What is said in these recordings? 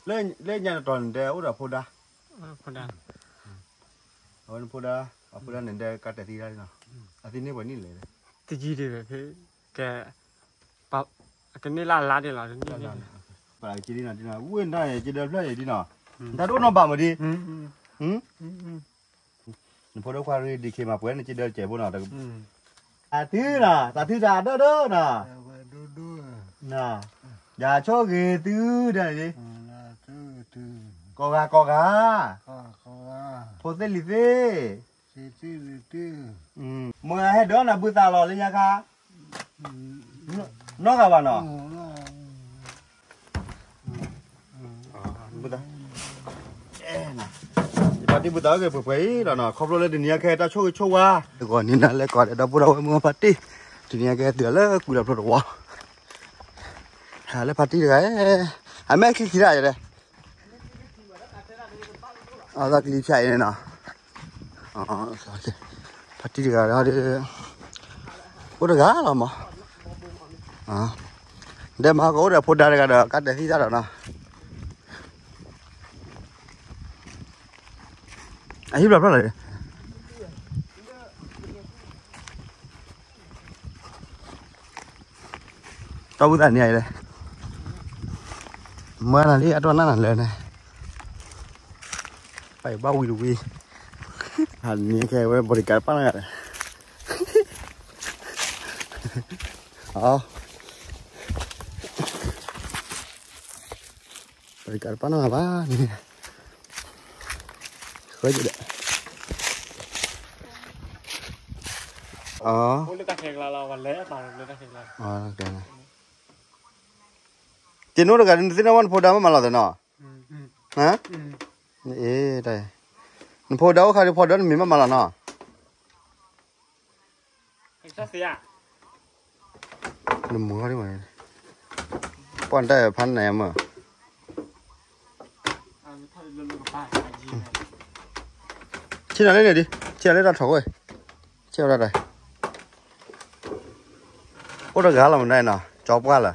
လၢညါတတီၤန့ၣ်ဒဲး အိၣ်ဒီးဖိဒါ, အဝဲနဖိဒါ, အဖိဒါန့ၣ်ဒဲး ကါတဲာ်သံတၢ်နီၤ, အသံန့ၢ်ပှဲၤနံၣ်လဲၣ်, တယံၤဒံးဘၣ်ဖဲ, ကဲ, ကန့ၢ်လၢအလါဒံးလီၤ, ပှၤက့ဒ်နီၤဒ်နီၤ, ဝ့ၢ်နတၢ်န့ၣ် က့ဒၢဖျၢၣ်အံၤဒ်နီၤ, တၢ်တအိၣ်နီတဘၣ်မးဒ်, နဖိဒိၣ်ခွါရ့ဒံးခ့မး ပှဲၤန့ၣ်က့ဒၢတကဲးဖိနီၤ, အသံနီၤ, တၢ်သံတၢ်အဒိၣ်ဒိၣ်နီၤ, ယဆိၣ်ဂ့ၤသုဒၣ်န့ၣ်, ကိးဂၤကိးဂၤ, ဖိသ့ၣ်လံၤသ့ၣ်, မ့ၢ်ဟဲဒိးနၤဘုသးလီၤလၢညါခါ, နီၢ်ဂၤဘၣ်နီၤ, ဘုသး, ယဖါတံၢ်ဘုသးအိၣ်က့ၤပှဲၤပှဲၤအံၤလီၤနီၤ, ခီဖျိလၢတနံၤအံၤကဟဲတၢ်ဆိၣ်ဂ့ၤဆိၣ်ဝါ, တဂီၤနံၤနၤလဲၤကိးဒီးဒီပုၢ်ဒီဝဲၢ်မုၢ်ဖါတံၢ်, တနံၤအံၤကဟဲတုၤလၢကွံာ်လီၤဖျိတဝီ, ဟဲလၢဖါတံၢ်တဂၤ, အမ့ၢ်ခံခံဒၣ်ယဲဒဲး အသးကလံၤဖၠးအံၤန့ၣ်နီၤ, ဖါတံၢ်တဂၤဒီး, အိၣ်တဂၤလီၤမး, ဒဲးမၤကအိၣ်ဒီးဖိဒါတဂၤဒီး ကါတဲာ်သံတၢ်ဒီးနီၤ, အဟံၣ်ဘျီဖျၢၣ်လီၤ တီၢ်ပူၤသးန့ၣ်လဲၣ်, မၢနၤလံအတီၢ်နၢ်နၤလၢန့ၣ်, ပဘၣ်ဝံၤတဝံၤ, ဟးန့ၣ်ကဲဝဲ bodyguard တပၣ်နၤဂၤဒီး, အ bodyguard တပၣ်နၤဂၤဘၣ်န့ၣ်, ဃၢယဒီး, အ က့ၤနိတဂၤဒ်နသ့ၣ်နီၣ်ဝဲနဖိဒါမ့ၢ်မၤလီၤသးနီၤ, အ့ နဖိဒါအိၣ်ခါဒ်ဖီဒီးနမံၤမ့ၢ်မၤလီၤနီၤ, နမုာ်ဒ်မး, ပှၢ်တၢ်ဖးနးမး, ဆ့ၣ်နီၤလၢန့ၣ်ဒ်, ဆ့ၣ်နီၤလၢတၢ်ထီၣ်ဝဲ, ဆ့ၣ်ဝဲဒၣ်တၢ်, အိၣ်တဂၤလီၤမနုၤနီၤ ကၠီပှၢ်လၢာ်, ဘၣ်ဘိ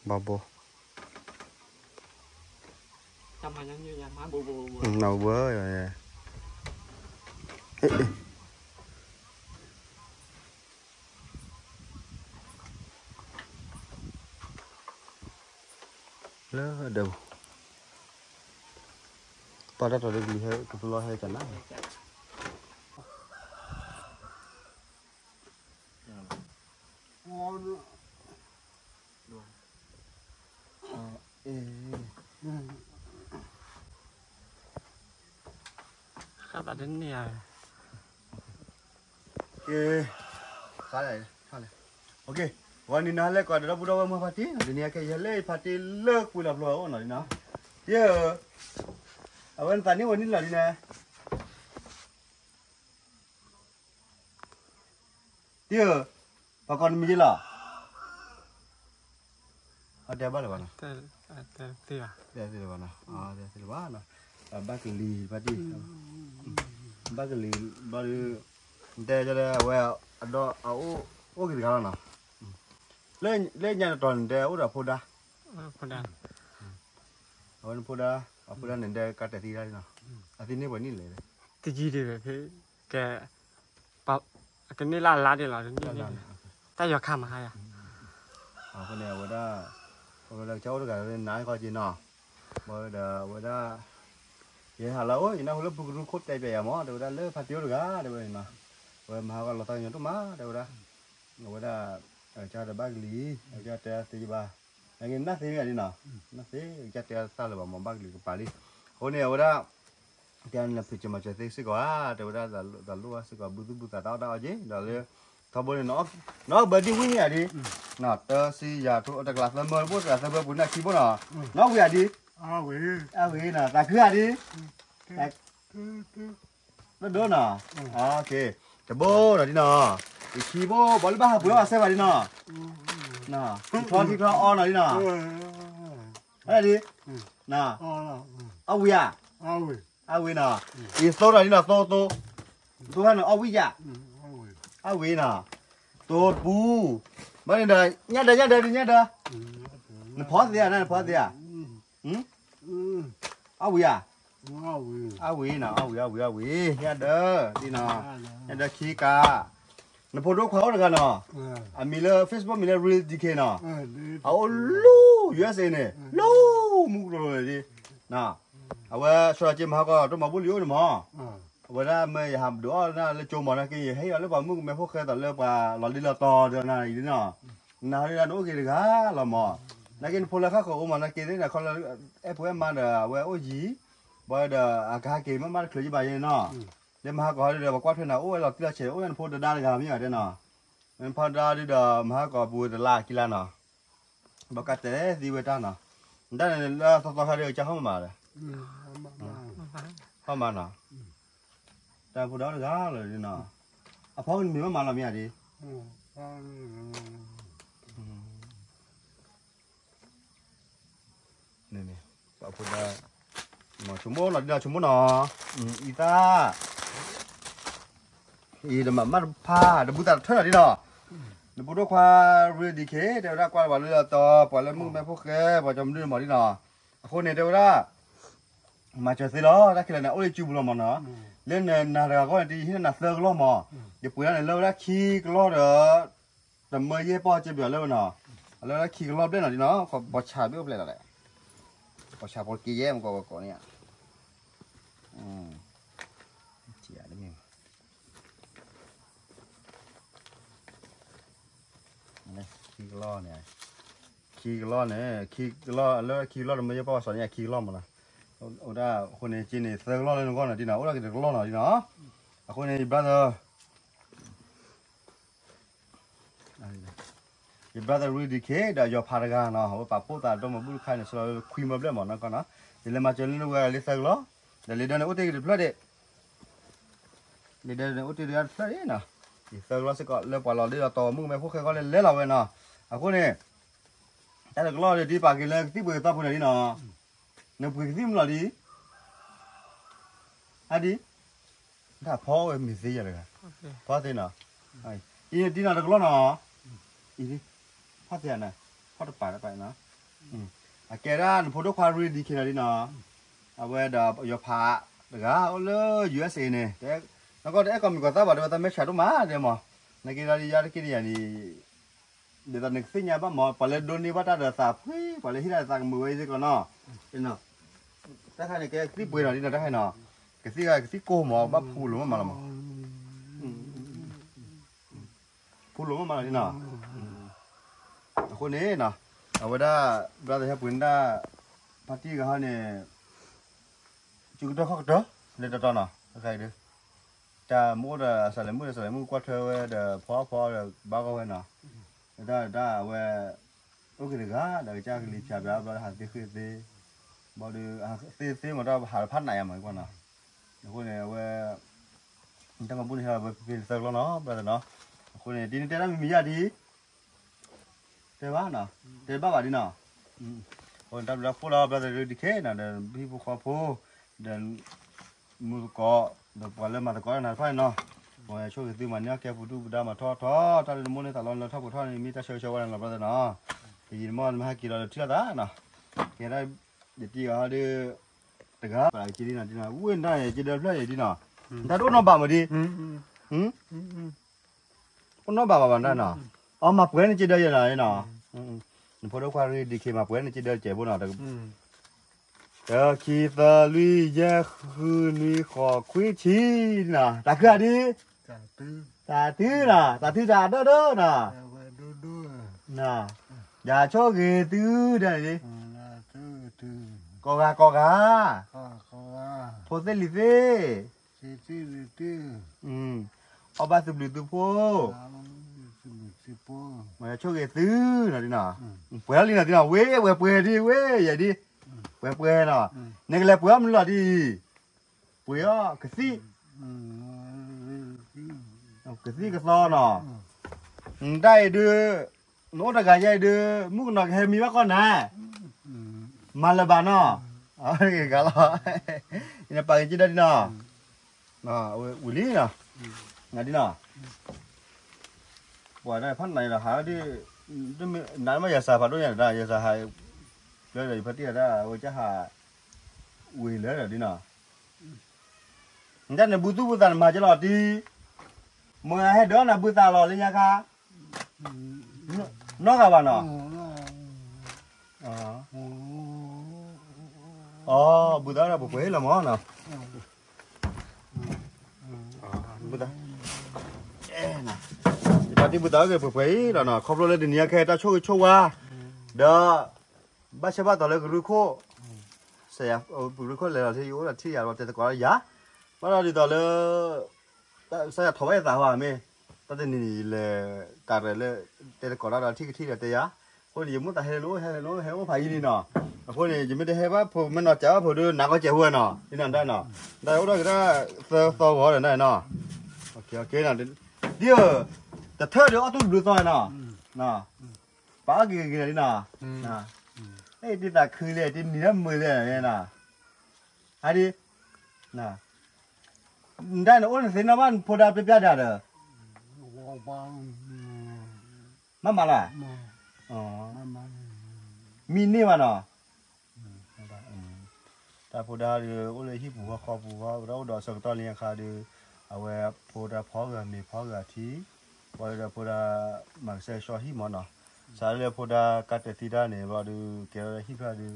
မၤဘိ, လၢဒၢး, ပှၤတၢ်ထီၣ်လၢကလံၤဟဲ ကပလီဟဲကနၣ် ဃၣ်သးတန့ၢ်ဧါ, ကဲ, ဃၣ်လဲၣ်, ဃၣ်လဲၣ်, ဂီၤနံၤနၤဟဲလဲၤကိးဒီးဒီပုၢ်ဒီဝဲၢ်မုၢ်ဖါတံၢ်, တနံၤအံၤကဟဲလၢဖါတံၢ်လၢကွံာ်လီၤဖျိအိၣ်နီၤဒ်နီၤ, တံၢ်ဧၢ, အဝဲနသးန့ၢ်ဝဲန့ၣ်လီၤဒ်န့ၣ် တံၢ်ဧၢ, ပှၤကိးနမံၤယ့လီၤ, အတဲဘၣ်လၢၤဘၣ်နီၤ, တဲသ့လၢၤဘၣ်နီၤ, တဲသ့လၢၤဘၣ်, ဘၣ်ကလံၤဖါတံၢ်, ဘၣ်ကလံၤဘျီဒီး, တဲဒ်အဝဲ, အဒီးအအိၣ်က့ၤတဂၤလီၤနီၤ, လၢညါတတီၤန့ၣ်ဒဲး အိၣ်ဒီးဖိဒါ, အဝဲနဖိဒါ, အဖိဒါန့ၣ်ဒဲး ကါတဲာ်သံတၢ်နီၤ, အသံန့ၢ်ပှဲၤနံၣ်လဲၣ်, တယံၤဒံးဘၣ်ဖဲ, ကဲ အကန့ၢ်လၢအလါဒံးလီၤ, တၢ်ယီၤခါမဟါယၤ, အဃိန့ၣ် အဝဲဒၣ်, အဝဲဒၣ်ကစၢ်အိၣ်တဂၤလၢနါကီက့ၤနီၤ, ဘၣ်ဝဲဒီးအဝဲဒၣ်, ယဟးလီၤအိၣ် ယနၢ်ဟူလၢပူၤကရူၢ်ခိၣ်တဲပျဲယၤမး တဲဝဲဒၣ်လၢဖါတံၢ်အိၣ်တဂၤ တဲဝဲန့ၣ်နီၤ, အဝဲမဟါကီလီၤသးကညီၤဒိၣ်မး တဲဝဲဒၣ်, အဝဲဒၣ်, ကစၢ်ဒီးဘၣ်ကလံၤ, အကစၢ်တဲသ့ဘၣ်, နကနၣ်သ့မ့ၢ်ဒ်နီၤ, နၣ်သ့ ကစၢ်တဲသးလၢၤဘၣ်မး ဘၣ်ကလံၤကပၤလံ, အဃိန့ၣ် အဝဲဒၣ် တဲနဖံးစၢၤမၤစၢၤသ့စ့ၢ်ကီးဧါ, တဲဝဲဒၣ်တၢ်လိၣ်ဘၣ်စ့ၢ်ကီး ဘုသူၣ်ဘုသးတၢ်အီၣ်တၢ်အီက့ၤ ဒီးလၢ, ထီဘိန့ၣ်, နီၢ်ဘၢဒံဝံၣ်ဧါဒံ, တၢ်စံယၤထိၣ်တကျးသၢမၢဘိၣ်တကျးသၢဘၢပူၤန့ၣ်ခံဘိနီၤ, နီၢ်ဝံၣ်ဧါဒံ, အဝံၣ်နီၤ သးခုဧါဒံ, တဒိနီၤ, တဘိနီၤဒ်နီၤ, ယခံဘိ ဘၣ်လၢဘၣ်ဟးပှ့ၤအီၣ်အစဲဘၣ်ဒံနီၤ, ထီထံချီအီနီၤဒ်နီၤ, ဒံ, အီဝံၣ်ဧါ, အဝံၣ်နီၤ, ယသိနီၤဒ်နီၤ သိသိ, သိဟဲနီၤ အီဝံၣ်ယၤ, အဝံၤနီၤ, တိၢ်ပူၤ, ဘၣ်န့ၣ်ဒီး ညၣ်ဒၢ ညၣ်ဒၢဒုး ညၣ်ဒၢ, နဖီသ့ဧါ နဖီသ့ဧါ, အဝံၤဧါ, အဝံၤနီၤ အဝံၤ အဝံၤ အဝံၤ ညၣ်ဒၢ, ဒ်နီၤ, ညၣ်ဒၢခံကါ, နဖိဒိၣ်ခွါအိၣ်တဂၤနီၤ, အမံၤလၢ Facebook မံၤလၢ Real D K နီၤ, အအိၣ်လၢ U S A န့ၣ် လၢမူကရိၤလၢဒ် အဝဲ ဆီလီၤက့ၤမဟါကီး တိၢ်မၤဘူၣ်လံအိၣ်န့ၣ်မး, အဝဲဒၣ်မ့ၢ်ယဟးဒုးအီၣ်လၢကၠိမး နာ်က့ ယဟဲအီၤလၢပှၤမုၣ်ကမဲဖိဃဲသးလၢပှၤလီၤဒ့လီၤတီၤဒီးနၤအံၤနီၤ, နဟးဒုးနအိၣ်က့ၤတဂၤလီၤမး, နာ်က့နဖိလၢဃၣ်ဃၢၤအိၣ်မး နာ်က့သ့ၣ်နၤခီလၢ အဲၣ်ဖိအဲၣ်မါဒီး အဝဲအိၣ်ယံၤ, ဘၣ်ဒီးအကဟဲက့ၤမ့ၢ်မးတချုးယဘၣ်ယဲနီၤ, လၢမဟါကီးဟီဒုးဒီး ပှၤကွၢ်ထွဲနၤအိၣ်ဝဲလီၤတံၢ်လီၤဆဲး အိၣ်ညါနဖိတဒါတဂၤမ့ၢ်အီၤတဲနီၤ, နဖိဒါဒုးဒီး မဟါကီးပူၤတလါကံလါနီၤ ဘၣ်ကတဲသံဝဲတၢ်နီၤ, နတၢ်န့ၣ်လၢသီသီခါဒုးကစၢ်ဟီၣ်မးဒီး, ဟီၣ်မးနီၤ, တၢ်ဖိဒါတဂၤလီၤနီၤ, အဖီမ့ၢ်မးမးလီၤမ့ၢ်ဧါဒ် န့ၣ်န့ၣ်, ပှၤဖိဒါ, မ့ၢ်ဆိကမိၣ်လီၤဒ်နီၤ ဆိကမိၣ်နီၤ, အံသၣ်, အံၤဒီးမၤမးတဖၣ် တဘူးသးတထၢၣ်နီၤဒ်နီၤ, နဖိဒိၣ်ခွါ Real D K တဲဝဲဒၣ်ကွၢ်ပှၤလၢလီၤတီၤ ပှၤလၢမုၣ်ကမဲဖိဃဲ ပှၤကၠီမနုၤမးဒ်နီၤ, အဃိန့ၣ်တဲဝဲဒၣ် မၤစၢၤသ့လီၤ တၢ်ခဲလၢာ်န့ၣ် အိၣ်လၢစုပူၤလီၤမးနီၤ, လၢနနၤတဂၤဃီန့ၣ် တယဟ့ၣ်နၤသၢကလီၢ်မး, ယပှ့ၤဒၣ်န့ၣ်လၢဝဲဒၣ်ခံကလီၢ်ဒီး တမၢယဲၢ်ပီၢ်ကဲဘျီလၢဝဲနီၤ, အလၢဝဲဒၣ်ခံကလီၢ်ဘျဲၣ်နီၤဒ်နီၤ, ပီၤဆၣ်ဘၣ်အိၣ်ဖျဲၣ်လီၤလဲၣ်, ပီၤဆၣ်ပီၤက့ၤယဲၢ်မကီးဝဲကိးန့ၣ်, ခံကလီၢ်န့ၣ် ခံကလီၢ်န့ၣ် ခံကလီၢ်လၢခံကလီၢ်တမၢယဲၢ်ပီၢ်စီၤန့ၣ် ခံကလီၢ်မးနီၤ, အိၣ်ဒၣ်အဃိန့ၣ် က့န့ၣ် သၢကလီၢ်လၢနဂီၢ်နီၤဒ်နီၤ အိၣ်ဒၣ်က့ၤတကလီၢ်နီၤဒ်နီၤ, အဃိန့ၣ် brother ယ brother Real D K ဒီးယီၤဖးတဂၤနီၤ အဝဲပာ်ဖှိၣ်သးဒီမါဘူၣ်တခါန့ၣ် စလီၤခွံမၢဘျဲၣ်မးနီၤကီၢ်နီၤ, ယလဲၤမၤစၢၤလၢနဝဲလၢသၢကလီၢ်, ဒီးလံာ်ဒၢန့ၣ်အိၣ်တ့ၢ်က့ၤတဖျၢၣ်ဒံး, လံာ်ဒၢန့ၣ်အိၣ်တ့ၢ်က့ၤတဖျၢၣ်ဒံးနီၤ, ယသၢကလီၢ်စ့ၢ်ကီးလၢပှၤလီၤဒ့လီၤတီၤမုၣ်ကမဲဖိဃဲဃီလဲၤလဲၤလီၤဝဲနီၤ, အဃိန့ၣ် တၢ်တကလီၢ်ဒီးဒ်ပာ်က့ၤလၢကသံၣ်ပှ့ၤကသီဖိန့ၣ်ဒ်နီၤ, နပှ့ၤကသံၣ်မုၢ်လီၤဒ် အဒ် တၢ်ဖီဝဲမ့ၢ်သ့ယၤတဂၤ, ဖီသ့နီၤ, အံၤဒ်နီၤတကလီၢ်နီၤ, အံၤဒ် ဖီသ့ယၤန့ၣ်, ဖီတပာ်တပာ်နီၤ, အကဲဒၣ်နဖိဒိၣ်ခွါ Real D K နီၤဒ်နီၤ, အဝဲဒီးယီၤဖးတဂၤအိၣ်လၢ U S A န့ၣ်, နကီၢ်တအဲၣ်ကီၢ်မံၤကီၢ်သၣ်ဘၣ်ဒီးဝဲသးမဲာ်ဆှးဒိၣ်မးဒဲးမး, နက့ဒီးယၤတက့ၢ်န့ၣ်ယၤန့ၣ် ဒ်သိးနကသ့ၣ်ညါဘၣ်မး ပှၤလၢဒိးန့ၢ်ဘၣ်တၢ်ဒီးသးဖှံ ပှၤလၢဟ့ၣ်တၢ်ဒီးသးကမုာ်ဝဲအံၤစ့ၢ်ကီးနီၤ, တၢ်ခါန့ၣ် ကဲကသံၣ်ပှ့ၤနီၤဒ်နီၤ တၢ်ခါနီၤ, ကသံၣ်ဂၤကသံၣ်ကိၢ်မး ဘၣ်ဖူလိာ်မးမးလီၤမး, ဖူလိာ်မးမးလီၤဒ်နီၤ, အဃိန့ၣ်နီၤ, အဝဲဒၣ် brother ဟဲပှ့ၤန့ၢ်တၢ် ဖါတံၢ်ဂၤဟီန့ၣ် စုကတၢၢ်ခီၣ်ကတၢၢ် လၢတတီနီၤ, တၢ်မ့ၢ်အိၣ်ဒီးစးလဲၤမုၣ်ဒီးစးလဲၤမုၣ်ကွၢ်ထွဲဝဲဒီးဖီအီၣ်ဖီအီဒီးဘၣ်ဂီၢ်ဝဲနီၤ, တၢ်တၢ်အဝဲ အိၣ်က့ၤတဂၤ ဒီးကစၢ်ကလံၤဖၠးဘၣ်ဘျီဒီးဟးသ့ဃ့သ့, ဘၣ်ဒီးသ့သ့မးတၢ်ဟးဖးနးယၤမးကွၢ်နီၤ, အဃိန့ၣ်အဝဲ တၢ်မၤဘူၣ်န့ၣ်ဟဲလီၤဝဲဖဲဖဲသၢကလီၢ်နီၤ brother နီၤ, အဃိန့ၣ် ဒ်နတဲတၢ်မံၤမံၤယၤဒ် တဲဘၣ်နီၤ, တဲဘၣ်ဘၣ်ဒ်နီၤ, အဃိန့ၣ် တၢ်ဘျုးတၢ်ဖှိၣ်လီၤ brother ဒ်ခဲနီၤ ဒီးဟံၣ်ဖိဃီဖိ ဒီး မုၢ်သကိး ဒီးပှၤလၢမၤသကိးတၢ်နၤတဖၣ်န့ၣ်နီၤ, မ်ယွၤဆိၣ်ဂ့ၤသုမၤန့ၢ်အီၣ်ကဲပူၤဒူၣ်ပူၤဒါမၤထီၣ်ထီထီၣ် တၢ်လၢနမိၢ်န့ၢ်သးလီလၢထီၣ်ပှဲၤထီၣ်န့ၣ် မ့ၢ်တၢ်ဆၢဂ့ၤဆၢဝါန့ၣ်လီၤ brother နီၤ, ယံာ်တမီၢ်နမ့ၢ်ဟဲက့ၤလီၤဒီးထံၣ်လိာ်သးနီၤ, ကဲဒၣ် ယတံၤအီၤဒ် တဂၤ ပှၤက့ဒ်နီၤ ဒ်နီၤ ဝ့ၢ်နတၢ်န့ၣ် က့ဒၢဖျၢၣ်အံၤဒ်နီၤ, တၢ်တအိၣ်နီတဘ့ၣ်မးဒ် အိၣ်နီတဘ့ၣ်ဘၣ်ဘၣ်နီၤ, အီ မၤပှဲၤန့ၢ်က့ဒၢယဲနီၤ, နဖိဒိၣ်ခွါရ့ ဒံးခ့ မၤပှဲၤန့ၢ်က့ဒၢတစဲးဖိနီၤ, တၢ ခံ သၢ လွံၢ် ယဲၢ် ဃု နွံ ဃိး ခွံ ဆံနီၤ, တၢ်ခုၣ်အဒံး, တၢ်ထုနီၤ, တၢ်ထုတၢ်အဒိၣ်ဒိၣ်နီၤ, ယဆိၣ်ဂ့ၤသုဒၣ်န့ၣ်, ကိးဂၤကိးဂၤ, ဖိသ့ၣ်လံၤသ့ၣ် အီၣ်ဘၣ်သုဘျုးသုဖှိၣ်, မ်ယွၤဆိၣ်ဂ့ၤသုနီၤဒ်နီၤ, ပှဲၤလီၤလံနီၤဒ်နီၤ, ဝ့ၢ်ဝဲပှဲၤဒ်ဝ့ၢ်ယဲဒ်, ပှဲၤပှဲၤနီၤ, နကလဲၤပှဲၤအီၣ်မနုၤလီၤဒ်အံၤ, ပှဲၤအီၣ်ကသံၣ်, ကသံၣ်ကသီနီၤ, တၢ်အံၤဒုး, နအိၣ်တဂၤယဲအံၤဒုး, မုၣ်ကနီၤကဟဲမံဘၣ်ကီၢ်နၤ, မၤလၢၤဘၣ်နီၤ, ဂၤလီၤ, နပာ်က့ၤက့ဒၢဒ်နီၤ, ဝံၤလံနီၤ, ဒ်နီၤ, ပှၤဒၣ်ဖးနးလီၤဟးဒ်, နမ့ၢ်ယစးဖးဒိၣ်ညါဒၣ် ယစးဟး, လၢဒီးယဖါတံၢ်ဒၣ် အဝဲကဟး, ဝံၤလၢဒီးဒ်နီၤ, နတၢ်နဘူးသူၣ်ဘူးသးနမၤကလီၤတံၢ်, မ့ၢ်ဟဲဒၢနဘူးသးလီၤလၢညါခါ, နီၢ်ဂၤဘၣ်နီၤ, အဘူးသးဒီးပှဲၤပှဲၤလီၤမးနီၤ ယပၣ်တံၢ်ဘူးသးအိၣ်က့ၤပှဲၤပှဲၤအံၤလီၤနီၤ ခီဖျိလၢတနံၤအံၤခဲအံၤတၢ်ဆိၣ်ဂ့ၤဆိၣ်ဝါ, ဒီး, ဘၣ်ဆၢဘၣ်တီၤလၢကရူၢ်ခိၣ်, ပကရူၢ်ခိၣ်လဲၤလီၤထံယအိၣ်ဒီးထံယၤလီၤတဲသကိးဒီးယၤ, ဘၣ်ဒီးဒ်သိးလၢ စးယၤထီၣ်ဝဲအသးဟီဧါမ့ၢ်, တၢ်တနံၤန့ၣ်ယလဲၤ, တၢ်ရဲၣ်လၢ, တဲသကိးတၢ်ဒီးထံကထံၣ်ဒီးတဲယၤ, အဃိန့ၣ် ယမိၣ်သးဟဲလၢလီၤ ဟဲလၢလီၤ ဟဲအိၣ်ဖးယံၤန့ၣ်နီၤ, အဃိန့ၣ် ယမ့ၢ်တဟဲဘၣ်ဖိမ့ၢ်နီၤ ကးဘၣ်ဖိဒုး နးကီကဲးဟူနီၤ ဒ်နီၤဒၣ်နီၤ, ဒ်အိၣ်ဒီးကတၢၢ်သၢသီဂီၤဒီးနီၤ, ဒ်, တထၢၣ်ဒီးအီၣ်တူၢ်ဘျုးသီနီၤ, ပာ်အီၣ်က့ၤဂ့ၤဂ့ၤနီၤဒ်နီၤ, အဲၣ်တံၢ်သးခုလံ တနံၤလၢမုာ်လံနီၤ, အဒ် နဒၣ်နအိၣ်နသ့ၣ်နီၣ်ဘၣ်နဖိဒါပျဲပျဲဒါဒီး, မ့ၢ်မးလၢ်, မံန့ၢ်ဘၣ်နီၤ, တၢ်ဖိဒါဒီး အိၣ်လၢဟံၣ်ပူၤဃီဃီပူၤဃီ ဒီးအိၣ်ဒီးဆၢကတီၢ်လၢညါခါဒီး, အဝဲဖိဒါဖီဂၢၢ်မ့ၤဖီဂၢၢ်ထံ, ဝံၤဒီးဖိဒါ, မၤကစဲၣ်ဆီဟံၣ်မးနီၤ, စးလၢဖိဒါကးတၢၢ်သံတၢ်န့ၣ် ဘျီဒီး ကဲထီၣ်လၢဟံၣ်ဖျၢၣ်ဒီး,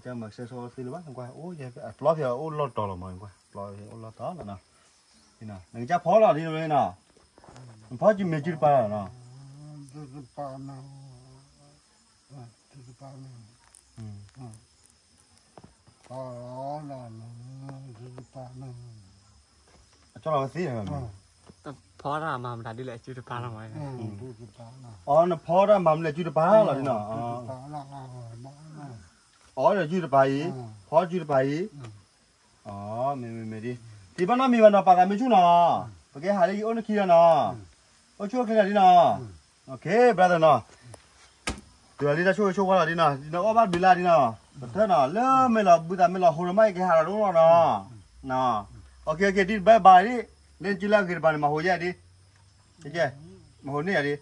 ကမၤကစဲၣ်ဆီသ့လၢၤဘၣ် ကွၢ်အိၣ်ယဲ အပျီဖဲအအိၣ်လီၢ်တီၤလီၤမး ကွၢ်ပျီဖဲအိၣ်လီၢ်တီၤလီၤနီၤ, နကစၢ်ဖီလီၤဒ်န့ၣ်နီၤ, နဖီစုမ့ၢ်စုတပၤလီၤနီၤ, အကၠီလီၤဝဲသ့, ဖီတၢ်မၤမနုၤလဲၣ်စုတပၤလီၤမး, အီ နဖီတၢ်မၤမနုၤလဲၣ်စုတပၤလီၤနီၤ, အီဒီးစုတပၤအံၤ, ဖီစုတပၤအံၤ, မ့မ့ၢ်မ့ၢ်ဒ်, တံၤဘၣ်နီတမံၤဘၣ်နီၤ ပာ်သးမ့ၢ်ဆူၣ်နီၤ, ပကဲဟးလၢယအိၣ်နခံလီၤနီၤ, အိၣ်ဆူၣ်အိၣ်ချ့လီၤဒ်နီၤ, ကဲ brother နီၤ, တုၤလီၤလံတၢ်ဆိၣ်ဂ့ၤဆိၣ်ဝါလီၤဒ်နီၤ ဒ်နီၤအီၣ်ဘၣ်ဘျုးလၢဒ်နီၤ, ပထၢၣ်နီၤ လၢမ့ၢ်လီၤဘူးသးမ့ၢ်လီၤဟိးဒီးမး ယကဟးလီၤတအိၣ်လီၤနီၤ, အကဲကဲ ဒ်ဘဲဘၣ်ဒ်, လၢနစုလၢအဂ့ၤတပၤန့ၣ် မၤဟိးယဲဒ်, ကဲ, မၤဟိးန့ၢ်ယၤဒ်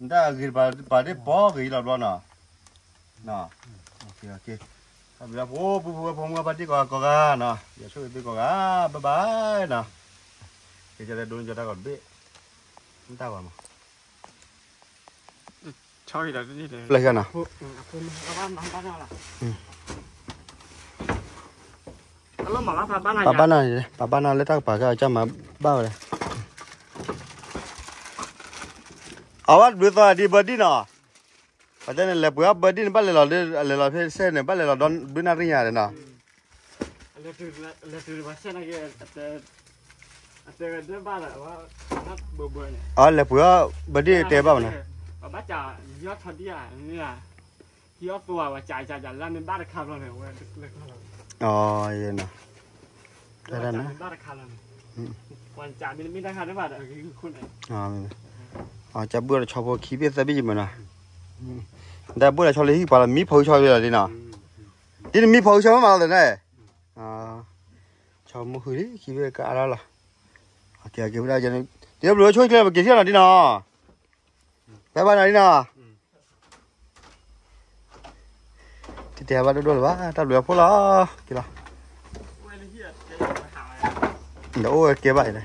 နတၢ်အဂ့ၤတပၤဒ်ပီဂ့ၤအံၤလီၤဘျီနီၤ, တၢ်ဘျုးဖိ ပူဖိဝဲဖိမုၣ်ဘၣ်တ့ၢ်ကိးဂၤကိးဂၤနီၤ ယဆိၣ်ဂ့ၤသုကိးဂၤ bye bye နီၤ, ကဲကဲဒိနကၠီတၢ်ဂီၤတဘ့ၣ်, တၢ်ဂီၤမး လၢနီၤ, ပဘၣ်နီၤန့ၣ် ပဘၣ်နီၤလၢတၢ်ကပၤကကၢ်မၤဘၣ်ဝဲလဲၣ်, အဝဲတဘျုးသီဒ်ဘၢဒံၣ်နီၤ, ပတဲန့ၣ် လဲၤပှ့ၤအီၣ်ဘၢဒံၣ်န့ၣ် ဘၣ်လဲၤလီၤ, လဲၤလီၤဖဲစဲန့ၣ် ဘၣ်လဲၤလီၤဒီဘျုးနၣ်ရံၣ်ညါဒီးနီၤ အလဲၤတုၤတဘၣ်စဲန့ၣ်က့ၤ, အတဲ, အတဲဝဲဒၣ်ဘၣ်ဒီး, အလဲၤပှ့ၤအီၣ်ဘၢဒံၣ်တဲဘၣ်မနုၤ, ဘၣ်, ဟံးအီၣ်သိဝဲက, လၢမ့ၢ်ဘၣ်တခါဘျီန့ၣ်, အ, တၢ်, ကဘၣ်ဒီးဆီဖိခံဘ့ၣ်သၢဘ့ၣ်ယမုၢ်နီၤ, ဒီးဘၣ်ဒီးဆီလၢဟံၣ်ပှၤလီၤ မံဖီအုၣ်ဆီလီၤဒ်နီၤ, ဒ်နမံဖီအုၣ်ဆီမ့ၢ်မးလီၤသန့ၣ် ဆီမုၢ်ဃုာ်လံ ခံဘ့ၣ်ကအါလီၤလီၤ, ကဲကဲဝဲဒၣ်, တဘျုးဆိၣ်ကျဲပက့ၤထံၣ်နီၤဒ်နီၤ, ဘၣ်ဘၣ်နီၤဒ်နီၤ, တတဲဘၣ်ဒိၣ်ဒိၣ်လၢၤဘၣ် တၢ်ဘျုးအဖိလီၤ, က့ၤလီၤ, ဒီးအိၣ်ဝဲကဲဘၣ်အံၤ